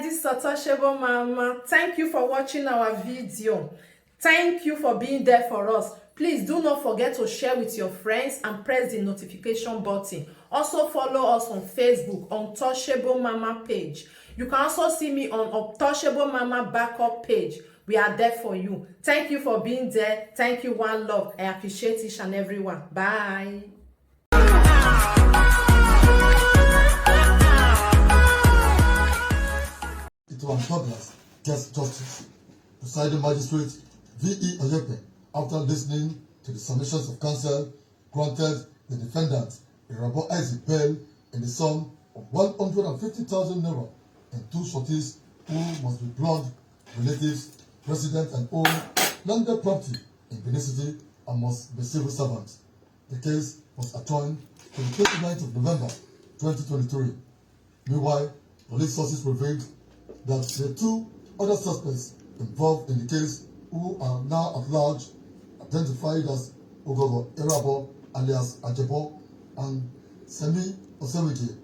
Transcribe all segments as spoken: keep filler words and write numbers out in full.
This is Untouchable Mama. Thank you for watching our video. Thank you for being there for us. Please do not forget to share with your friends and press the notification button. Also follow us on Facebook, Untouchable Mama page. You can also see me on Untouchable Mama backup page. We are there for you. Thank you for being there. Thank you, one love. I appreciate each and every one. Bye. Itohan Douglas gets justice. Presiding Magistrate V E Oyepe, after listening to the submissions of counsel, granted the defendant, Irabo Isaac, bail in the sum of one hundred and fifty thousand naira and two sureties who must be blood relatives, resident and own landed property in Benin City, and must be civil servants. The case was adjourned to the twenty-ninth of November, twenty twenty-three. Meanwhile, police sources revealed that the two other suspects involved in the case, who are now at large, identified as Ogogo Irabo alias Ajebo and Semi Oseweke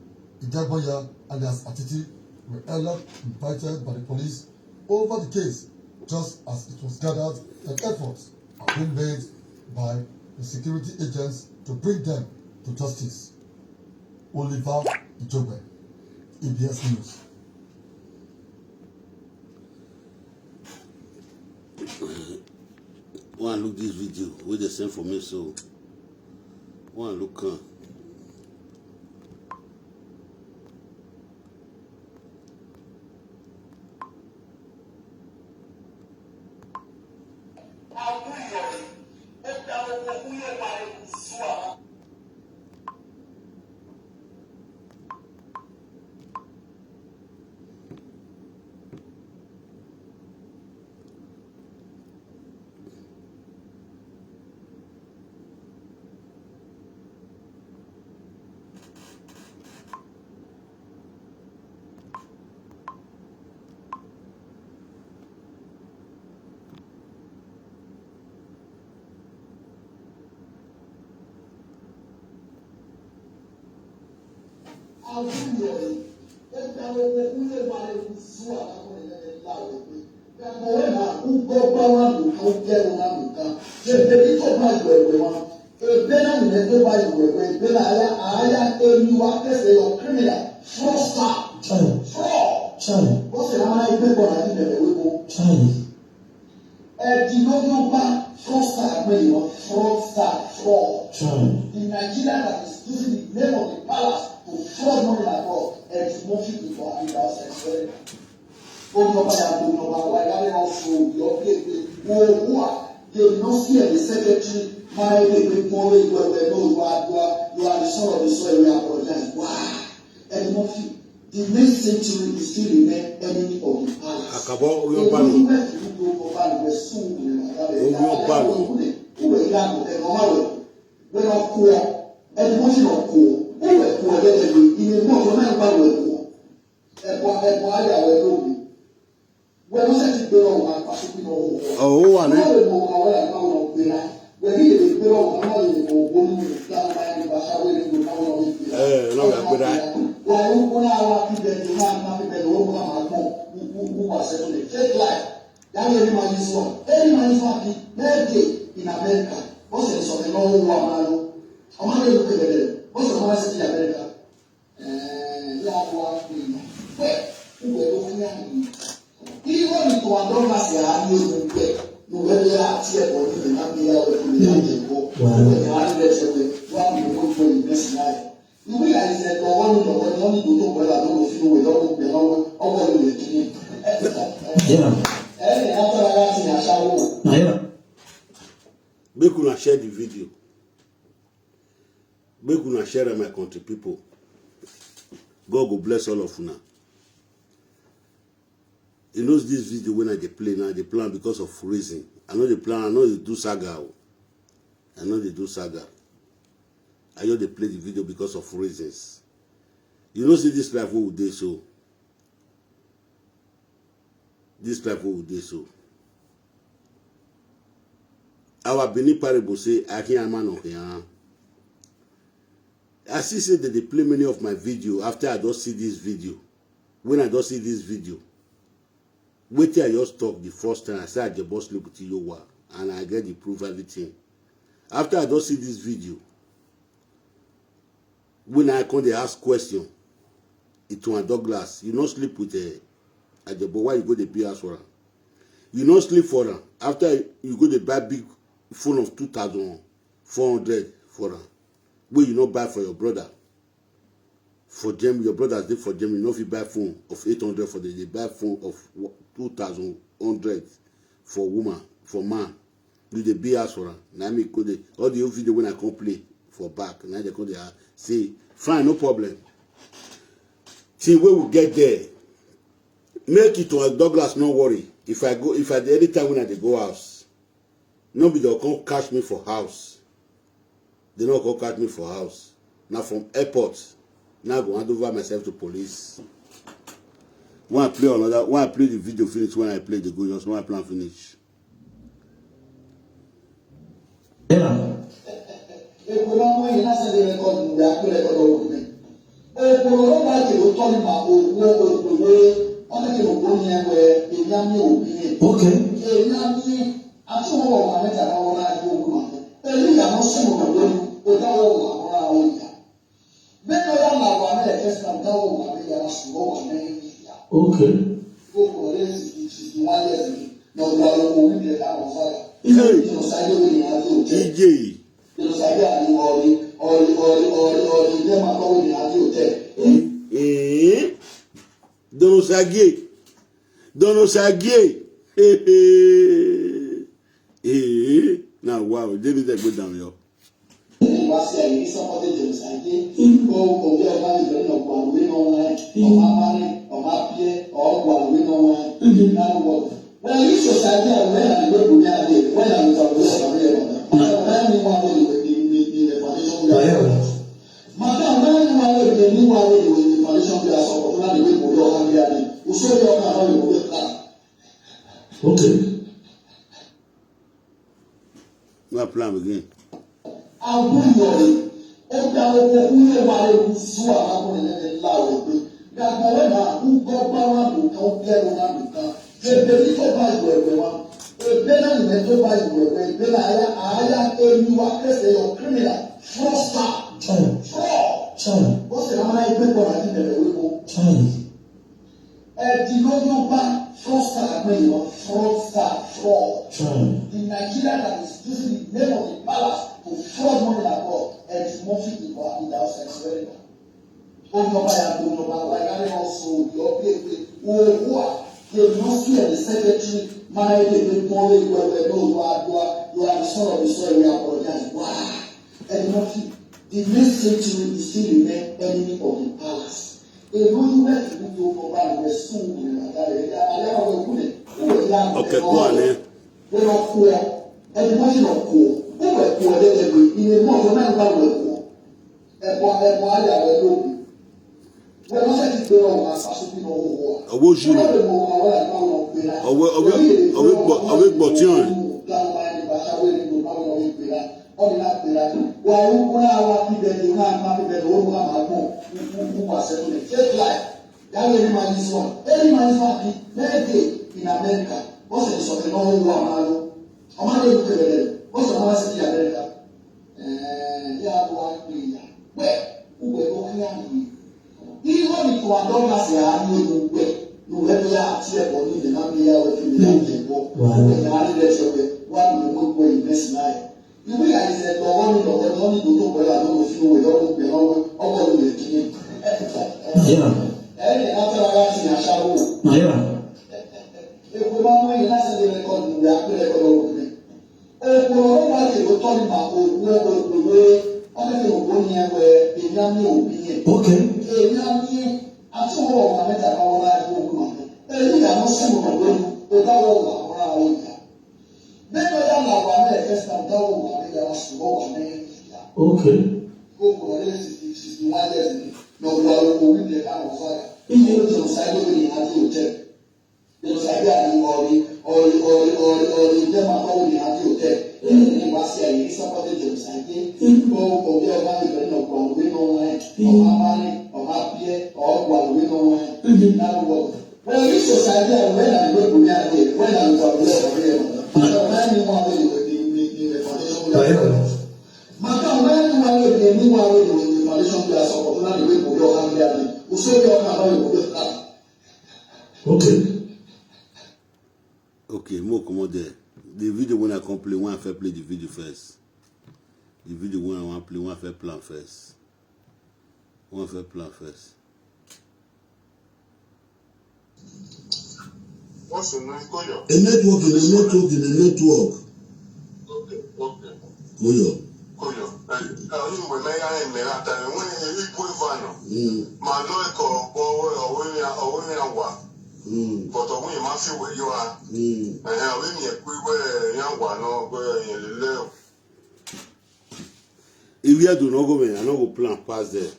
Idagbanya alias Atiti, were earlier indicted by the police over the case, just as it was gathered that efforts have been made by the security agents to bring them to justice. Oliver Ijogbe, E B S News. Go and look this video wey dem send for me so. Go and look am. Ebe na ni mẹ to ba yuẹ wẹ, ebe na a ya eni uwa kẹsẹ yọ criminal, fraudster, fraud. Chai. Ọ sẹ na ma na egbe kpọ na ni mẹ wẹ ko. Chai. Ẹdẹ ne ovbi ọba fraudster, wẹ you know fraudster, fraud. Chai. The Nigerian that is using the name of the palace to fraud money like fraud. Ẹdẹ ne ovbi ọba, ọba ọsẹ sẹrẹ. Onye ọba ya gbe onye ọba, wa ya vbe ọ fo, yọ bi egbe, wo wa, ye no fear the secretary, ma egbe egbe kpọnre, you are, you are, you are, you are the son of the soil, you are brother. Wow. Ẹdẹ ne ovbi, the next century is still remain enemy of the palace. Akabọ, ovbi ọba nọ. Ovbi ọba nọ, wẹ sunu, ovbi ọba nọ. Uwẹ ya nọ, ẹghẹ ọmwa wẹ, wẹ nọ kuọ, ẹdẹ ne ovbi nọ kuọ, uwẹ kuọ, ẹdẹ ne ovbi, ine mọ, ọmwa na gba wẹ kuọ. Ẹbọ, ẹbọ a ya wẹ ne ovbi. Wẹ ne ọ sẹtin gbe rọ ọmwa, pastor, ne ọ ho. Ọ ho wa nẹ. Wẹ vbe mu ọmwa wẹ ra, ma wẹ ọ gbe ra. Wẹ ghi lele gbe rọ ọmwa, ma lele mu obo ni mu da ọmwa ya ni ba sa wẹ ne ma wẹ ọ gbe ra. Ẹ, na wẹ a gbe ra. Wẹ u, u na wa ki bẹ, u na ma ki bẹ, u na ma gbọn, u, u, u wa settle it. Fake life. Ya ni eni ma yi sua. Eni ma yi sua ki, maybe in America. What's the sort of law wa ma lo? Ọmwa de lu ke bẹdẹ. What's the one that in America? Eh, ya do a pe na. Wẹ, uwẹ do khian ni. Igho ni Itohan Douglas a rhie ru wẹ, ne uwẹ vbe ra tie ẹbọ ni mẹ na miẹn ya wẹ ne uwẹ ya ye ẹbọ. Wow. Uwẹ ya rhie ẹsẹ wẹ, wa mu ẹbọ fo ni Messi na. Uwẹ ya zẹ ẹbọ ọghe ni lọghọ ni, ọ ni do to wẹ la do fi uwẹ lọghọ, wẹ lọghọ, ọghe ni wẹ kini. Yeah. Eh, ya ta la ya ti ya sa wo. Na yeah. Make una share the video. Make una share am, my country people. God go bless all of una. You know this video when I dey play now, I dey play am because of reason. I no dey play am, I no dey do saga o. I no dey do saga. I just dey play the video because of reasons. You know, see this life wey we dey so. This life wey we dey so. Our Benin parable say, "Akhian ma nọ khian." I see say dem dey play many of my video after I don see this video. When I just see this video, wetin I just talk the first time, I say Ajebo sleep with Iyowa, and I get the proof, everything. After I just see this video, when I come dey ask question, Ituan Douglas, you no sleep with uh, Ajebo, why you go dey build house for am? You no sleep for am. After you go dey buy big phone of two thousand four hundred for am, wey you no buy for your brother. For Germany, your brothers dey for Germany, you no fit buy phone of eight hundred for them, dey buy phone of two thousand hundred for woman, for man. You dey build house for am. Na me go dey, all the old video when I come play for back, na dem come dey ask, say, fine, no problem. Till wey we get there, make Ituan Douglas no worry. If I go, if I dey, anytime when I dey go house, no be dem come catch me for house. Dem no come catch me for house. Na from airport, na I go hand over myself to police. When I play another, when I play the video finish, when I play the go, just when I play am finish. Yeah. Ekpo na mu ẹre na sẹ vbe record ne a kpe record ọvbehe. Okporo ne ọ ma kere otọ ni ma okhuo okporo ne ọ ma kere okhuo ni ẹn wẹ emwi a miẹn obi ẹn. Okay. Emwi a miẹn, a te wẹ ọmwa mwẹ ta na wẹ ọ na ye owa ma. Eliya ne ọ sẹ ne ọ do ni, ọ da wẹ ọmwa ne ọ ra ro ya. Vbene ọ ya la owa mwẹ first time, ọ da wẹ ọmwa mwẹ ya na sẹ owa mwẹ ya. Okay. Okporo ne sixty, sixty-one years ni, ne ọ gua ro owa mwẹ ta na wẹ ọ ya. Hey. Genocide vbe ne a do je. Iye. Genocide a ni ọri, ọri, ọri, ọri, ọri, ne ma kọ vbe ne a do je. Eh? Donosagie. Donosagie. Eh, na wa o, David Egbe dan yo. Wa si a yi sọpọte Donosagie. Ko ko bi ọba ni bẹrẹ nọ gua ru nọ wa. Ọba ma ni, ọba biẹ, ọ gua ru nọ wa. Na wo. Well, if society are where I go to me, I dey, where I go to me, I dey. Where me want to be, the, the, the foundation we are. Madam, where me want to be, the new one wey the foundation we are support, na the way we don handle am. We say we don handle the way we plan. Okay. Wa plan again. Awuyọre, ọdavọkọ khuye wa re vbe uzu avbe agbọn ne ẹmwẹ la wẹ egbe. Ghagbọn wẹ na, ugọgba wa do kan, ubiẹro na do kan. Ebe ni to ba iwẹ ẹwẹ wa. Ebe na ni mẹ to ba iwẹ ẹwẹ, ebe na a ya, a ya eni wa kẹsẹ yọ criminal, fraudster, Chai. Fraud. Chai. Bọsẹ na ma na egbe kpọ na ni mẹ vbe ẹvbo. Chai. Ẹdẹ ne ọ yọba, fraudster, a gbẹn yọ, fraudster, fraud. Chai. The Nigerian that is using the name of the palace to fraud money abroad, Eddie Murphy in our, in our sense very well. Ó ní ọba ya gbóná ọba wa, ìyá rẹ̀ ọ̀sán òbí ọbí èpè, owó à, the most fear the secretary, máa ń lè gbé pọ́n lé ìwé ẹgbẹ́ náà, you are, you are, you are the son of the soil, we are Borodians. Wow! Eddie Murphy, the next century is still remain enemy of the palace. Eno yi wẹ kevbe uyo ne ọ ba ne wẹ sẹ uwu ne a da rẹ, ya, a ya wẹ wu nẹ, u wẹ ya. Okay, go on, eh. Wẹ nọ kuọ, ẹni wẹ yi nọ kuọ, u wẹ kuọ dẹdẹ gbe, ine mọ ọjọ na ba wẹ kuọ. Ẹbọ, ẹbọ a ya wẹ lo gbe. Wẹ nọ sẹ ti gbe ọmwa Asubi nọ hoho a. Ọwẹ oji nọ. Wẹ wẹ mọ ọmwa wẹ a ma wẹ ọ gbe na. Ọwẹ, ọwẹ, ọwẹ gbọ, ọwẹ gbọ tiọn. Ga ọmwa ni ba sa wẹ ni ba wẹ ọ gbe na. Ọ ni na kpera. Wa ru kpera wa ki bẹghe, u na ma ki bẹghe, u na ma gbọn, u, u, u wa sẹ ne fake life. Ya ghe ne ma yi sua. Eni ma yi sua ki, mẹ ghe in America. Bọsẹ ni sọkẹ ne ọ ru wa ma ru. Ọ ma ghe ru kevbe ẹdẹ. Bọsẹ ọ ma sẹ ki America. Eh, ya do a kpera. Wẹ, u wẹ do khian yi. Igho ni Ituan Douglas a rhie ne uwẹ, ne uwẹ do ya tie ẹbọ ni, mẹ na miẹn ya wẹ fi mẹ ya tie ẹbọ. Wow. Uwẹ ya rhie ẹsẹ wẹ, wa do mu ẹbọ yi mẹ si na. Iwẹ ya isẹ tọ ọghe ọnii, ọghe ọnii do tobọ ẹre, a do fi uwẹ, ọ do gbe, ọ do, ọ do gbe ẹre gie. Yeah. Ẹ i na tara gha tie ashawo. Yeah. Ekhue ma mu ẹre na sẹ vbe record, ne uwẹ a kpe record ọghe ọnii. Okporo ne ọ ma kere otọ ni ma okhuo okporo, ọ ma kere okhuo ni ẹn wẹ emwi a miẹn obi ẹn. Okay. Emwi a miẹn, a te wẹ ọmwa mwẹ ta ma wẹ ọ na ye owa ma. Eliya ne ọ sẹ ne ọ do ni, ọ da wẹ ọmwa ne ọ ra ro ya. Vbene ọ ya la owa mwẹ first time, ọ da wẹ ọmwa mwẹ ya na sẹ owa mwẹ ya. Okay. Okporo ne sixty, sixty-one years ni, ne ọ gua ro owa ivbi ẹka ne ọ zagha. Iye. Ọ jẹ osa ẹre vbe ne a di otẹ. Genocide a ni ọre, ọre, ọre, ọre, ọre, ne ma kọ vbe ne a di otẹ. Ẹni ne wa si a ye, i support genocide. Ọ, ọ, ọ, ọ ma ni bẹrẹ ne ọ gua ru nọ wa, ọ ma ma ni, ọ ma biẹ, ọ gua ru nọ wa. Wẹ ni society a wẹ na wẹ ko ya de, wẹ na wẹ ko ya de. Maka wẹ ni wa wẹ ni wẹ ni ni ni wẹ foundation ya. Maka wẹ ni wa wẹ ni ni wa wẹ ni wẹ ni foundation ya so ko na ni wẹ ko yo ha ya ni. O so yo ka wẹ ko yo ka. Okay. Okay, mo come on there. The video when I come play, when I first play the video first. The video when I want play, when I first plan first. One first plan first. What's your name? Koyo. A network, a network, a network. Okay, okay. Koyo. Koyo. Ẹ, ẹ, ọyẹnwẹ mẹ ya rẹn mẹ gha ta ẹmwẹ, wẹ ẹ, igwe eva nọ. Mm. Ma nọ ẹkọ, ọ, ọ, ọ, ọ, wa. Mm. But ọ wẹ ma fi wẹ yo a. Mm. Ẹ, ọ wẹ ẹ ku wẹ ya wa nọ, wẹ ẹ lele. Ivbi Ẹdo ne ọ gho mwẹ, I no go plan pass there.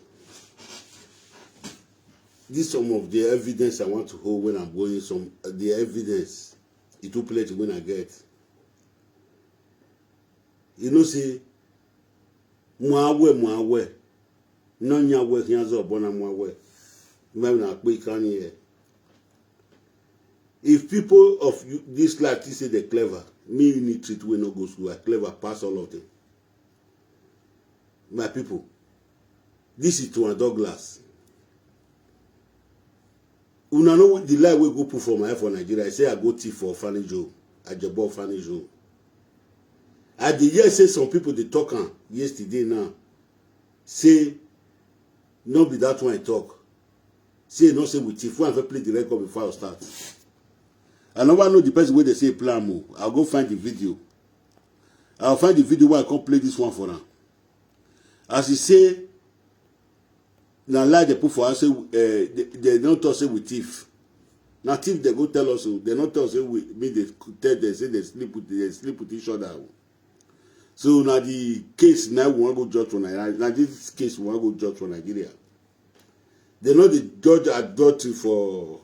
This some of the evidence I want to hold when I'm going, some the evidence, it too plenty when I get. You know say, mu awẹ, mu awẹ. Ne ọ yan wẹ khian zẹ obọ na mu awẹ. Mẹ na kpe ikan ni hẹ. If people of you, this life think say they clever, me, illiterate wey no go school, I clever pass all of them. My people, this is Ituan Douglas. Una know the lie wey go put for my head for Nigeria. I say I go thief for orphanage home. Ajebo orphanage home. I dey hear say some people dey talk am yesterday now. Say, no be that one I talk. Say, no say we thief. When I first play the record before I start. I never know the person wey dey say plan mo. I'll go find the video. I'll find the video where I come play this one for am. As he say, na lie they put for us, say, eh, they, they don't talk say we thief. Na thief they go tell us, oh, they don't talk say we, me they tell them say they sleep with, they sleep with each other, oh. So na the case na we wan go judge for Nigeria. Na this case we wan go judge for Nigeria. They no dey judge adultery for,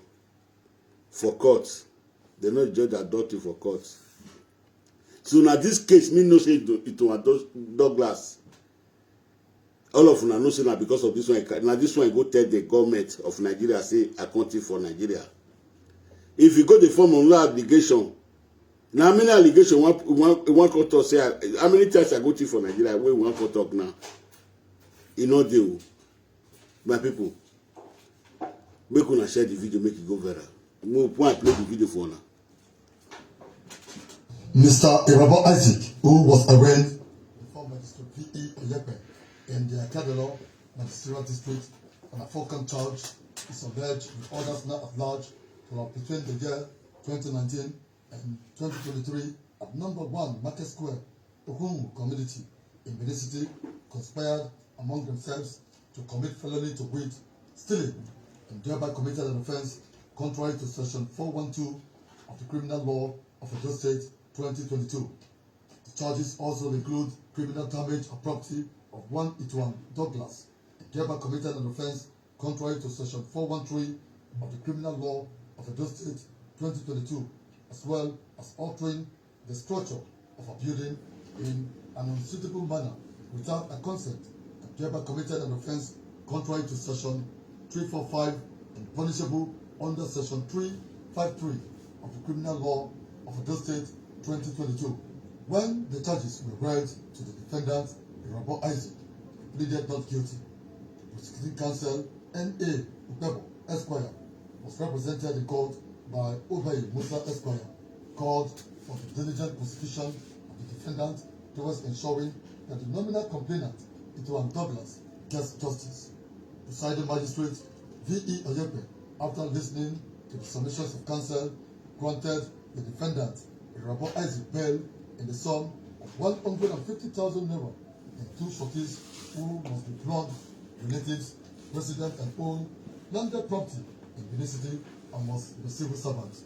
for court. They no dey judge adultery for court. So na this case, me know say Ituan Douglas. All of una know say na because of this one, na this one go tell the government of Nigeria say I come thief for Nigeria. If you go dey form another allegation, na how many allegation one, one, one come talk say, I, how many times I go thief for Nigeria wey one come talk now? E no dey o. My people, make una share the video, make e go viral. Mo put and play the video for una. Mister Irabo Isaac, who was arraigned before Magistrate V E Oyepe in the Akadelo Magisterial District on a four-count charge, is alleged with others now at large for between the year twenty nineteen and twenty twenty-three at number one Market Square, Okhunwu community in Benin City, conspired among themselves to commit felony to wit, stealing, and thereby committed an offence contrary to Section four one two of the Criminal Law of Edo State twenty twenty-two. The charges also include criminal damage of property of one Ituan Douglas, and thereby committed an offence contrary to Section four one three of the Criminal Law of Edo State twenty twenty-two, as well as altering the structure of a building in an unsuitable manner without a consent, and thereby committed an offence contrary to Section three four five and punishable under Section three five three of the Criminal Law of Edo State twenty twenty-two. When the charges were read to the defendant, Irabo Isaac, he pleaded not guilty. Prosecuting counsel N A Ukpebo Esquire was represented in court by Obey Musa Esquire, called for the diligent prosecution of the defendant towards ensuring that the nominal complainant, Ituan Douglas, gets justice. Presiding Magistrate V E Oyepe, after listening to the submissions of counsel, granted the defendant, Irabo Isaac, bail in the sum of one hundred and fifty thousand naira and two shorties who must be blood relatives, resident and own landed property in Benin City and must be civil servants.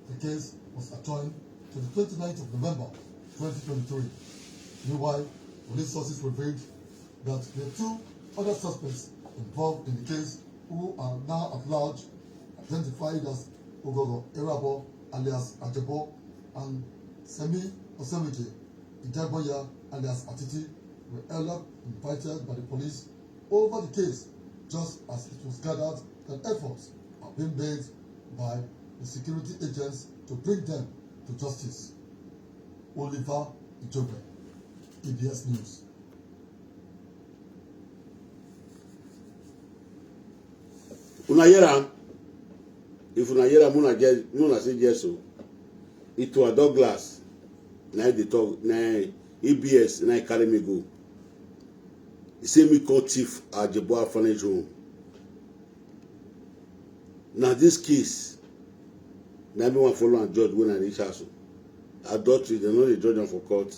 The case was adjourned to the twenty-ninth of November twenty twenty-three. Meanwhile, police sources revealed that the two other suspects involved in the case, who are now at large, identified as Ogogo Erabo alias Ajebo and Semi Osemike Idagboya alias Atiti, were earlier invited by the police over the case, just as it was gathered that efforts are being made by the security agents to bring them to justice. Oliver Ijogbe, E B S News. Una yẹra, if una yẹra, mu na je, mu na sẹ yes o. Itohan Douglas, na e dey talk, na E B S, na e carry me go. He say me come thief Ajebo Orphanage home. Na this case, na me wan follow am judge when I reach house o. Adultery, dem no dey judge am for court.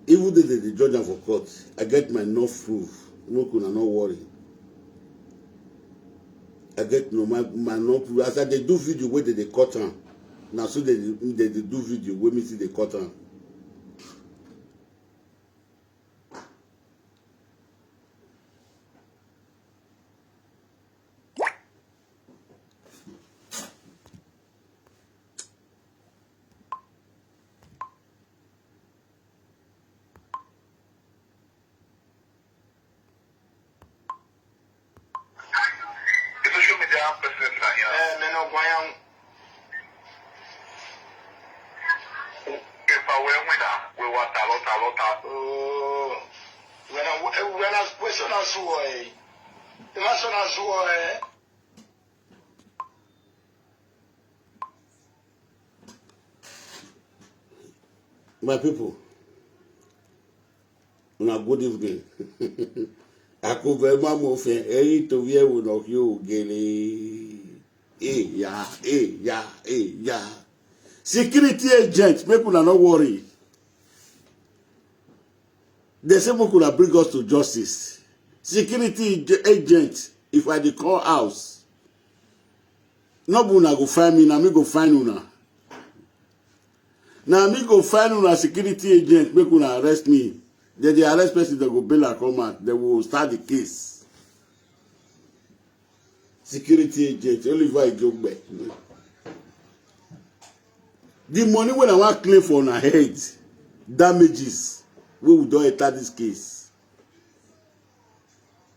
Even though dem dey judge am for court, I get my enough proof. Make una no worry. I get no my, my enough proof. As I dey do video wey dem dey cut am, na so dem dey, dem dey do video wey me still dey cut am. Social media president na here. Eh, me no guan yan. Epa wẹ winna, wẹ wa ta lọ, ta lọ, ta. Oh. Wẹ na, wẹ na, wẹ sọ na zuọ ẹ. Ẹ ma sọ na zuọ ẹ. My people, una good evening. Akovẹ ma mu ofẹn, ẹre I to vbiẹ ẹvbo ne ọ khian gele. Eya, eya, eya. Security agent, make una no worry. They say make una bring us to justice. Security ag-, agent, if I dey come house, no be una go find me, na me go find una. Na me go find una security agent, make una arrest me. Then they arrest person, they go bail and come out. They will start the case. Security agent, Oliver Ijogbe. The money wey I wan claim for una head, damages, wey we don enter this case.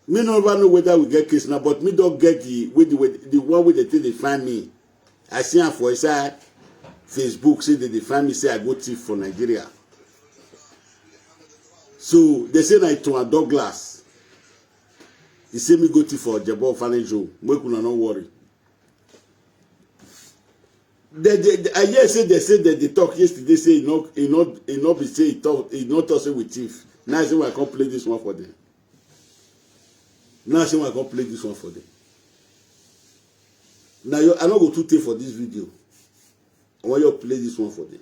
Me no ever know whether we get case now, but me don get the, wey the, wey the, the one wey dem take dey find me. I see am for inside Facebook, say dem dey find me, say I go thief for Nigeria. So they say na Itohan Douglas. He say me go thief for Ojebo Orphanage home. Make una no worry. They, they, they, I hear say they say that they talk yesterday, say he no, he no, he no be say he talk, he no talk say we thief. Now I say we come play this one for them. Now I say we come play this one for them. Now you, I no go too take for this video. I want you to play this one for them.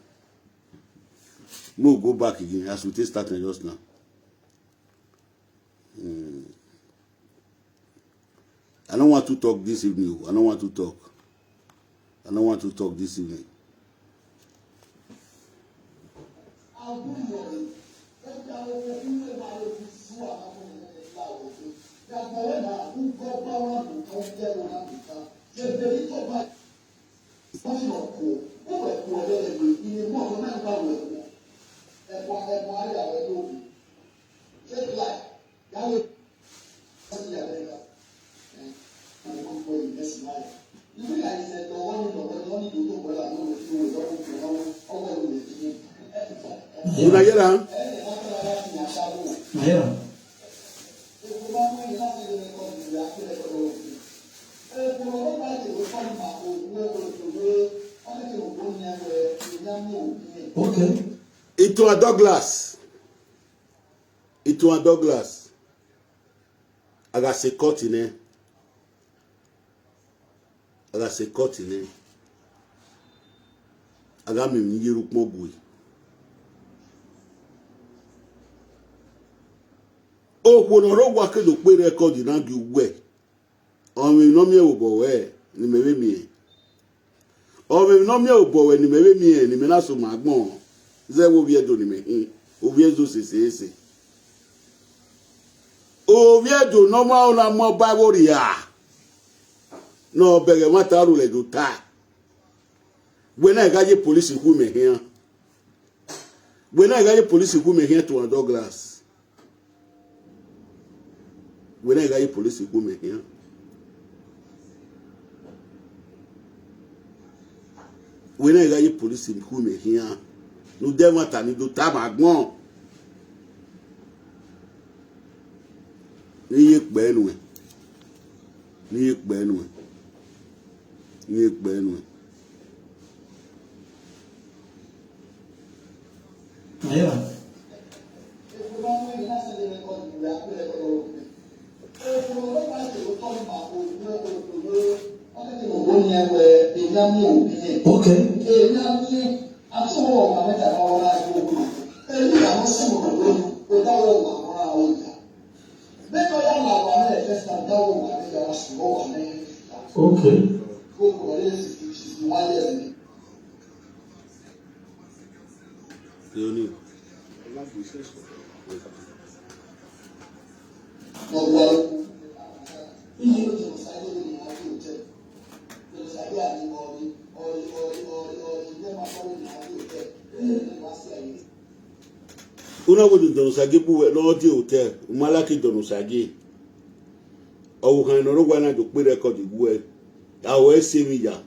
No go back again as we take start am just now. Hmm. I don't want to talk this evening. I don't want to talk. I don't want to talk this evening. Una yẹra? Una yẹra? Okay. Itohan Douglas. Itohan Douglas. A gha sẹ court nẹ. A gha sẹ court nẹ. A gha miẹn emwi ne I ye rre ukpọn gue. Okhuo ne ọ rre owa ke do kpe record na gie uwẹ. Ọmwẹ ne ọ miẹn vbe obọ ruẹ ne imẹ vbe miẹn. Ọmwẹ ne ọ miẹn vbe obọ ruẹ ne imẹ vbe miẹn ne imẹ na sẹ ma agbọn. Zẹ vbe ovbi Ẹdo ne imẹ khin, ovbi Ẹdo sese ese. Ovbi Ẹdo ne ọ ma na mu ọba ẹvbo rria. Ne ọ bẹghe ẹmwata aro lẹ do ta. Wẹ na gha ye police khu imẹ khian. Wẹ na gha ye police khu imẹ khian, Itohan Douglas. Wẹ na gha ye police khu imẹ khian. Wẹ na gha ye police khu mẹ khian, ne u de ẹmwata ni do tama agbọn. Ne I ye kpẹ nuẹn, ne I ye kpẹ nuẹn, ne I ye kpẹ nuẹn. Ayọ. Okay. Okay. Leonie. Una wo dọnọ Osagie bu wẹ ne ọ die hotel, u ma like dọnọ Osagie. Ọvbokhan ne ọ rre owa na do kpe record wẹ, a ho ẹse emwi ya,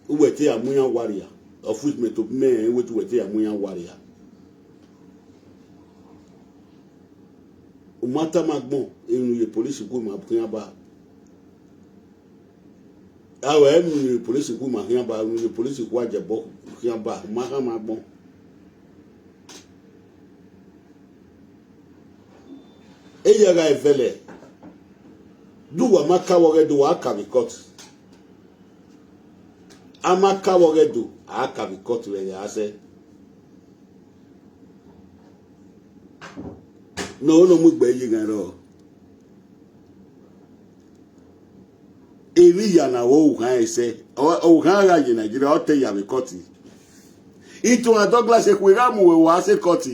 uwẹ te ya mu iran warria, of which mẹ to mẹ rẹn wẹ te uwẹ te ya mu iran warria. U ma tama agbọn, emwi ne u ye police ku ma khian ba. A wẹ emwi ne u ye police ku ma khian ba, emwi ne u ye police ku a jẹbọ khian ba, u ma khama agbọn. Eya gha vẹlẹ, de uwa ma ka vbe ọghẹdo, wa ka vbe court. A ma ka vbe ọghẹdo, a ka vbe court vbe ẹghẹ a sẹ. Ne ọ no mu igbe ye ghan rrọọ. Emwi ya na wẹ ọvbokhan ẹre sẹ, ọ-, ọvbokhan gha ye Nigeria, ọ te ya vbe court. Itohan Douglas, ekhue gha mu wẹ wa sẹ court.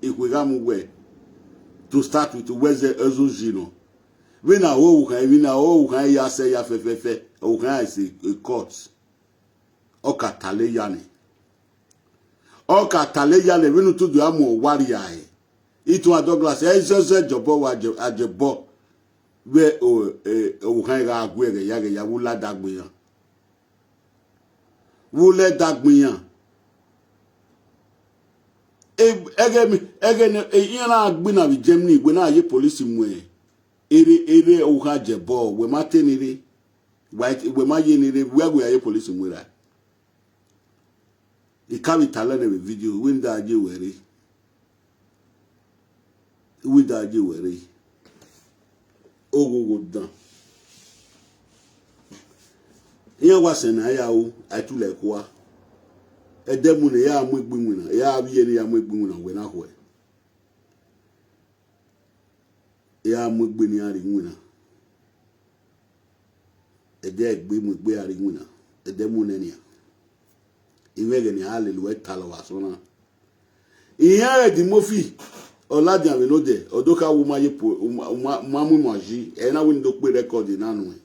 Ekhue gha mu wẹ, to start with, wẹ zẹ ẹzo yi nọ. Vbene a ho ọvbokhan, emwi ne a ho ọvbokhan ya sẹ ya fẹfẹfẹ, ọvbokhan ẹre sẹ court. Ọ ka tale ya nẹ. Ọ ka tale ya nẹ, vbene u tudu ya mu warria ẹre. Itohan Douglas, ẹ zẹzẹ jọbọ wa je-, a jẹbọ vbe o, e, ọvbokhan gha gu ẹghẹ ya, ẹghẹ ya, vbe u la dagbe iran. Vbe u la dagbe iran. E, ẹghẹ mi, ẹghẹ ne, e, iran na gbe na vbe Germany, wẹ na ye police mu erha, erha ọvbokhan jẹbọ, wẹ ma te ni rre. Wa, wẹ ma ye ni rre, wẹ wẹ a ye police mu erha. I ka vbe talẹ nẹ vbe video, wẹ da ye wẹ rre. Wẹ da ye wẹ rre. Oghogho dan. Iran wa sẹ ne a ya ru, a i tulẹ kua. Ẹdẹ mu ne ya mu egbe iwinna, ya vbiẹ ne ya mu egbe iwinna, wẹ na khuẹ. Ya mu egbe ne iran rhie iwinna. Ẹdẹ egbe mu egbe a rhie iwinna, ẹdẹ mu nẹ nian. Imẹ ẹghẹ ne a lele uẹ talọ vbe asọn na. Iran Eddie Murphy, ọ ladian vbe ne odẹ, ọ do kha wẹ u ma ye po, u ma, u ma, u ma mu ima yi, ẹ i na wẹ ne u do kpe record na nuẹn.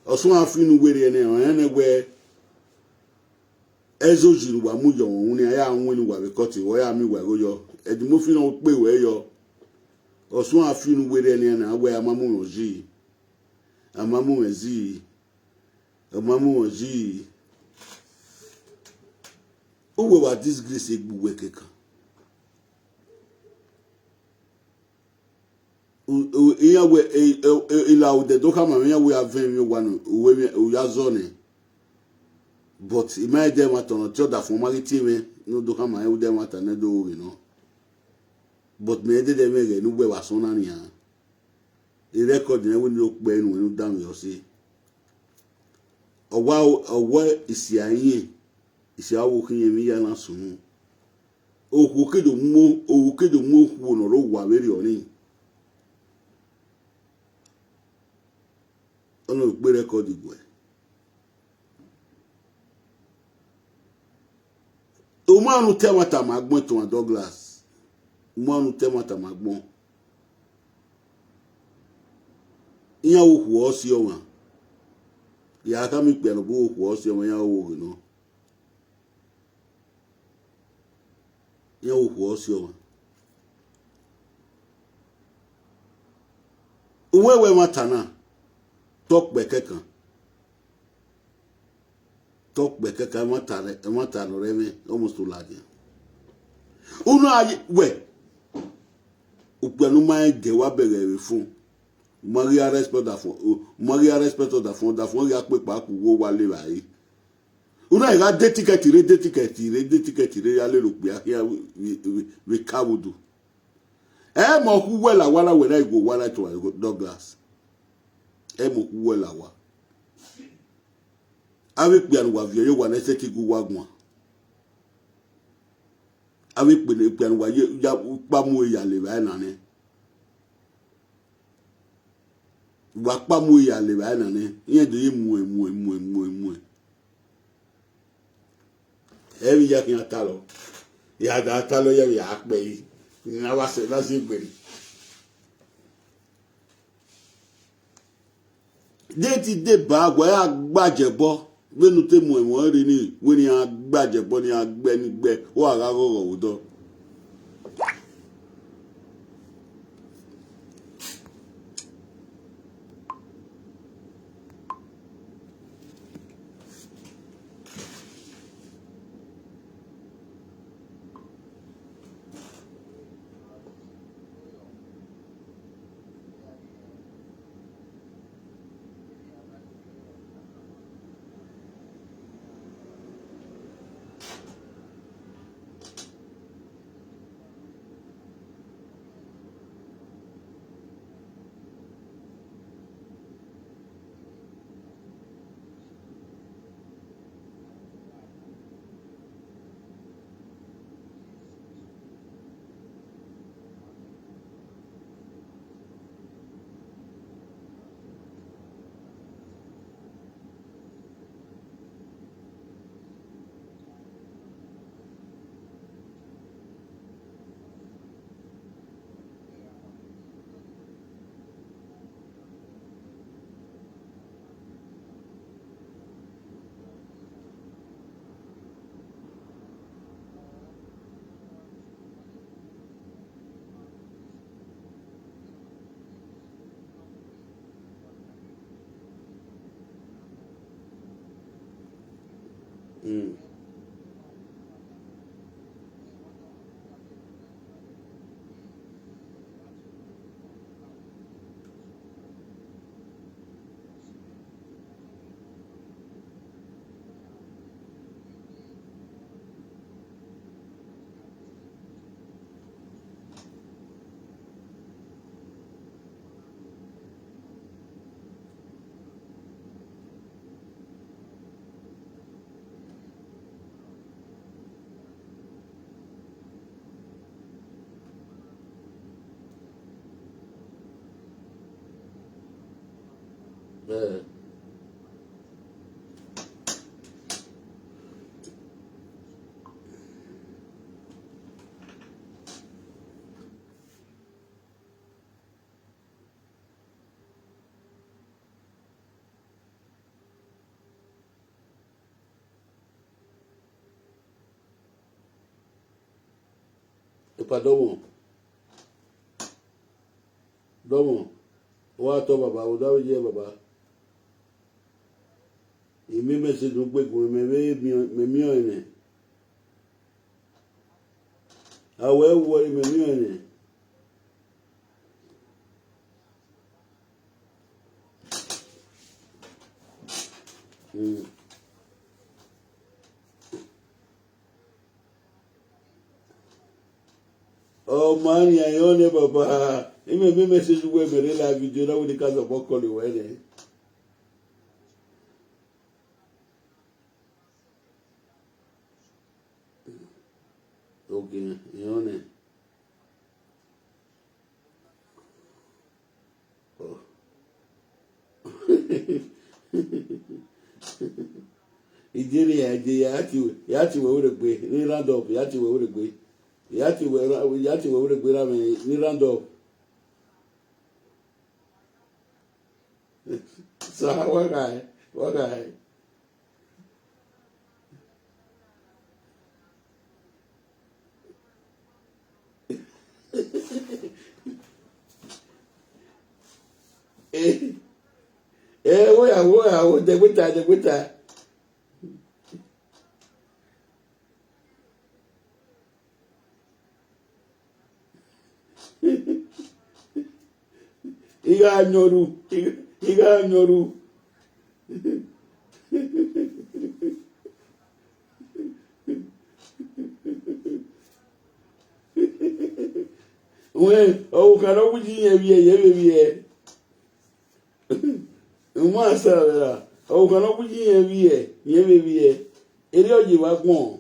Ọ suẹn a fi unu werriẹ nẹ, ọ rẹn nẹ wẹ, ẹzo yi ne uwa mu yọ ọmwa unu, a ya winna uwa vbe court, ọ ya miẹn uwa igho yọ. Eddie Murphy ne ọ kpe ruẹ yọ. Ọ suẹn a fi unu werriẹ nẹ, a wẹ a ma mu mwẹ yi, a ma mu mwẹ yi, a ma mu mwẹ yi. Uwẹ wa disgrace egbe uwẹ kẹkan. U-, u-, iran wẹ, e, e, e, ila odẹ do khama mwẹ, iran wẹ a vẹn emwi owa ne u ya zọ nẹ. But I ma rẹn ẹdẹ ẹmwata, ọnọtẹn ọdafọn ma ghi tie mwẹ ne u do khama rẹn ẹdẹ ẹmwata ne do ru ghe nọ. But mẹ rẹn ẹdẹdẹ mwẹ ẹghẹ ne uwẹ vbe asọn na nian. I record nẹ wẹ ne u do kpẹ nuẹn ne u danmwehọ ọse. Ọ wa, ọ wa isia irẹn, isia ọvbokhan irẹn vbe iran na sunu. Okhuo ke do mu, okhuo ke do mu okhuo ne ọ rre owa vberriọ ni. Ọ na kpe record guẹ. U ma rẹn unu te ẹmwata ma agbọn, Itohan Douglas. U ma rẹn unu te ẹmwata ma agbọn. Iran wẹ okhuo ọ si ọmwa. Ya khama ikpia ne ọ bu wẹ okhuo ọ si ọmwa, iran wẹ ọvbokhan nọ. Iran wẹ okhuo ọ si ọmwa. Uwẹ wẹ ẹmwata na, te ọ kpẹ kẹkan. Tọkpẹ kẹkan, ẹmwata rẹ, ẹmwata nọ rẹ mwẹ, almost ladian. Unu a ye, wẹ, okpia ne u ma rẹn gie wa bẹghe vbe fun. U ma ghi a respect ọdafẹn, u ma ghi a respect ọdafẹn, ọdafẹn ghi a kpe kpa ku wo wa le vbe a re. U na gha de tikẹti rre, de tikẹti rre, de tikẹti rre, ya lele okpia khian vbe, vbe, vbe, vbe ka vbe udu. Ẹ mọ khu wẹ la wa na, wẹ na i gu owa na tuẹ Douglas. Ẹ mọ khu wẹ la wa. Avbe ikpia ne uwa viọ ye owa na, sẹtin gu uwa guan. Avbe ikpia ne, ikpia ne uwa ye, ya kpa mu ya le vbe a na nẹ. Wa kpa mu ya le vbe a na nẹ, iran do ye muẹn, muẹn, muẹn, muẹn, muẹn. Ẹ vbe ya khian talọ, ya da talọ, ya vbe ya kpẹ yi, ne a wa sẹ, na si gbere. De ti deba, wa ya gba jẹbọ, vbene u te mu ẹmwẹ ọnrẹn rre ni, wẹ ne iran gba jẹbọ, ne iran gbe ni gbe, wa gha ghọghọ vbe odọ. Mm. Eh. Epa dọmọ, dọmọ, wa tọ baba, vbe odaro ye baba. I miẹn message ne u gbe gu mwẹ, mẹ vbe miẹn, mẹ miẹn ọnrẹn nẹ. A wẹ wẹ mẹ miẹn ọnrẹn nẹ. Mm. Ọ ma rẹn ayọn nẹ baba, imẹ miẹn message wẹ mẹ rre live video na, wẹ ne I ka zọbọ call wẹ nẹ. Okay, ayọn nẹ. Oh. Idie ne ya je ya ti wẹ, ya ti wẹ vberriegbe, ne round up, ya ti wẹ vberriegbe. Ya ti wẹ ra-, ya ti wẹ vberriegbe ra mwẹ, ne round up. Sa, wa ghae, wa ghae. Eh, eh, wo ya, wo ya, wo, dẹgbẹta, dẹgbẹta. I gha yọn ru, I gha yọn ru. Wẹ, ọvbokhan ne ọ wu iye irẹn vbiẹ, irẹn vbe vbiẹ. Uma sa vbe ra, ọvbokhan ne ọ wu iye irẹn vbiẹ, irẹn vbe vbiẹ. Erriọ ye vbe agbọn.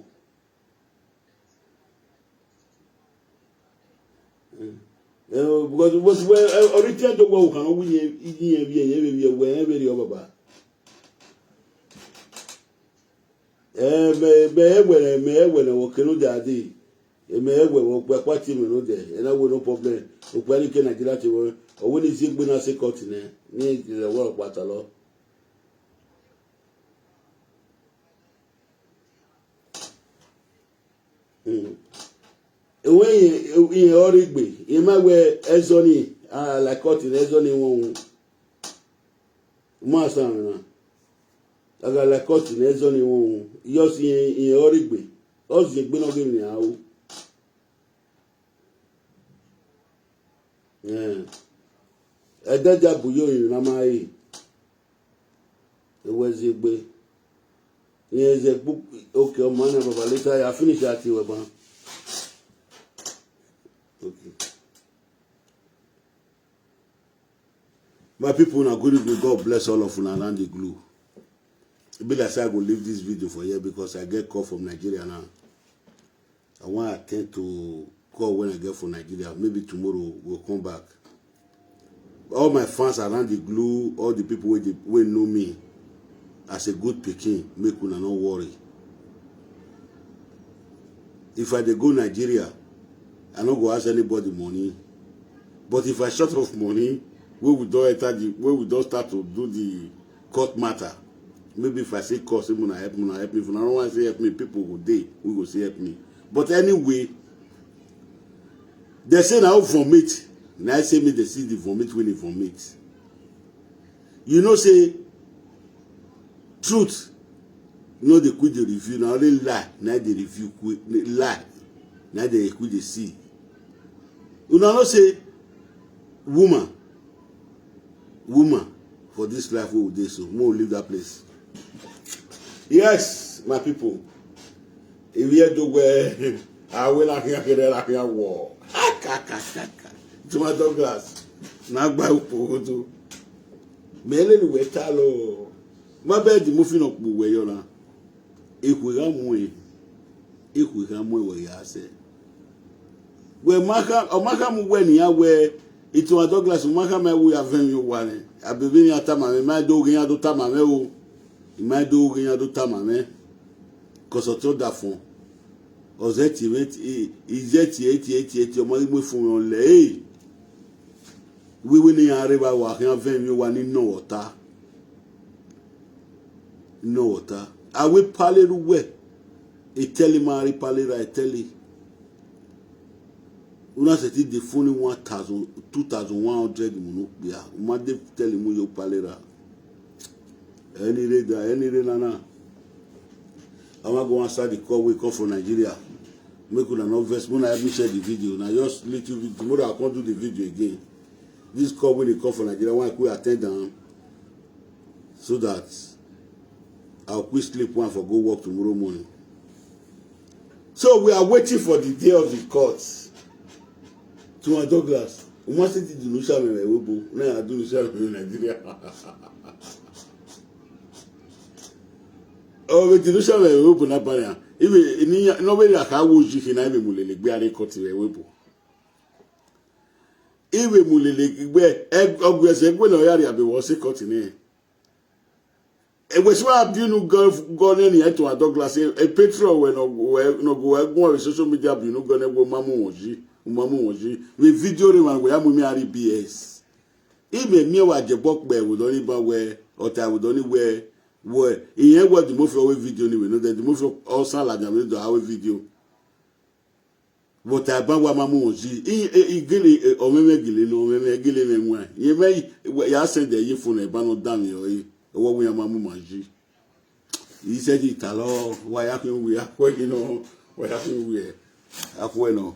Eh, because, because, well, eh, ọ rhie itian do wẹ ọvbokhan ne ọ wu iye irẹn vbiẹ, irẹn vbe vbiẹ, wẹ rẹn vberriọ baba. Eh, mẹ, mẹ rẹn wẹ, mẹ rẹn wẹ ne ọ kere odẹ a dee. Mẹ rẹn wẹ, okpia kpa tie mwẹ ne odẹ, ẹ na wẹ no problem. Okpia ni ke Nigeria tie mwẹ, ọ wẹ ne I ziegbe na sẹ court nẹ, ne I rẹn wẹ ọkpa talọ. Mm. Ẹwẹ irẹn, irẹn ọre egbe, irẹn ma wẹ ẹzọ ni, a, like court ne ẹzọ ni wọn wu. Ma sa mwẹ na. A gha like court ne ẹzọ ni wọn wu. Just irẹn, irẹn ọre egbe. Ọ ziegbe ne ọ ghe emwi ne iran ru. Eh. Ẹdẹ dia bu ye orinmwi ne a ma re. Ewẹ ziegbe. Irẹn zẹ gbu, okay, ọmọ nẹ baba, later ya finish a tie wẹ ban. Okay. My people, una good evening. God bless all of una around the globe. E be like say I go leave this video for here because I get call from Nigeria now. I wan attend to call when I get for Nigeria. Maybe tomorrow we'll come back. All my fans around the globe, all the people wey dey, wey know me as a good pikin, make una no worry. If I dey go Nigeria, I no go ask anybody money. But if I short of money, wey we don enter the, wey we don start to do the court matter, maybe if I say, "Cause, make una help me, una help me." If una no wan say help me, people go dey, we go say help me. But anyway, dem say na who vomit, na im say make dem see the vomit wey e vomit. You know say truth no dey quick dey reveal, na only lie na im dey reveal quick, lie na im dey quick dey see. Una know say woman, woman for this life wey we dey so, make we leave that place. Yes, my people. Ivbi Ẹdo wẹ, awe na khian kherhe na khian wọ. Kakakaka. Thomas Douglas, na gba ukpo ghodo. Mẹ lele wẹ ta lọ. Ma bẹ Eddie Murphy nọ kpo wẹ yọ na. Ekhue gha muẹn, ekhue gha muẹn wẹ ya sẹ. Wẹ ma kha, ọ ma kha mu wẹ ne iran wẹ, Thomas Douglas, ọ ma kha ma wu ya vẹ emwi owa nẹ. Abebe iran tama mwẹ, ma do ghe iran do tama mwẹ o. I ma do ghe iran do tama mwẹ. Cause ọtẹn ọdafọn, ọ zẹ tie mwẹ, i, i zẹ tie, tie, tie, tie, ọ ma ghi mu efun mwẹ ọlẹ, e. Wẹ wẹ ne iran rre evba, wa khian vẹ emwi owa ni nọ vbe ọta. Nọ vbe ọta. A wẹ pale ru wẹ, etẹle ma rre pale ra etẹle. Una sẹtin de fun ni one thousand, two thousand one hundred mu ne okpia, u ma de tẹle mu yo pale ra. Ẹni rre da, ẹni rre nana. I wan go answer the call wey come from Nigeria. Make una no vex, make una help me share the video. Na just little video. Tomorrow I come do the video again. This call wey dey come from Nigeria, I wan quick attend am so that I'll quick sleep one for go work tomorrow morning. So we are waiting for the day of the court. Thomas Douglas, u ma sẹtin do ne usha mwẹ vbe ẹvbo, na ya do ne usha mwẹ vbe Nigeria. Ọ vbe do ne usha mwẹ vbe ẹvbo na ba nian. Ive, ne ọ vbe ra kha wo yi khin na, ive mu lele egbe a rre court vbe ẹvbo. Ive mu lele egbe, ọgua ẹzẹ egbe ne ọ ya rhie abe vbe ọ sẹ court nẹ. Ẹwẹ sẹ wa biẹ unu gọ, gọ nẹ nian, Thomas Douglas, e, e petrol wẹ ne ọ gu wẹ, ne ọ gu wẹ guan vbe social media biẹ unu gọ nẹ wẹ u ma mu wọn yi, u ma mu wọn yi. Vbe video rre emwa wẹ ya mu imi a rri B S. Imẹ miẹn wa jẹbọ kpẹ vbe odọ ni ban wẹ, ọ ta vbe odọ ni wẹ, wẹ, irẹn wẹ Eddie Murphy ọ wẹ video ni vbe nọ, Eddie Murphy ọ san ladian vbe do a wẹ video. But a ban wa ma mu wọn yi. I, i, i gele, e, ọmwẹmwẹ gele nọ, ọmwẹmwẹ gele mwẹ wan. Irẹn mwẹ, ya send ẹre ye phone, ẹ ban ne ọ danmwehọ ẹre. Ọwọ wẹ iran ma mu ma yi. I sẹ yi talọ, wa ya khian uwu akhuẹ ghi nọ, wa ya khian uwu akhuẹ nọ.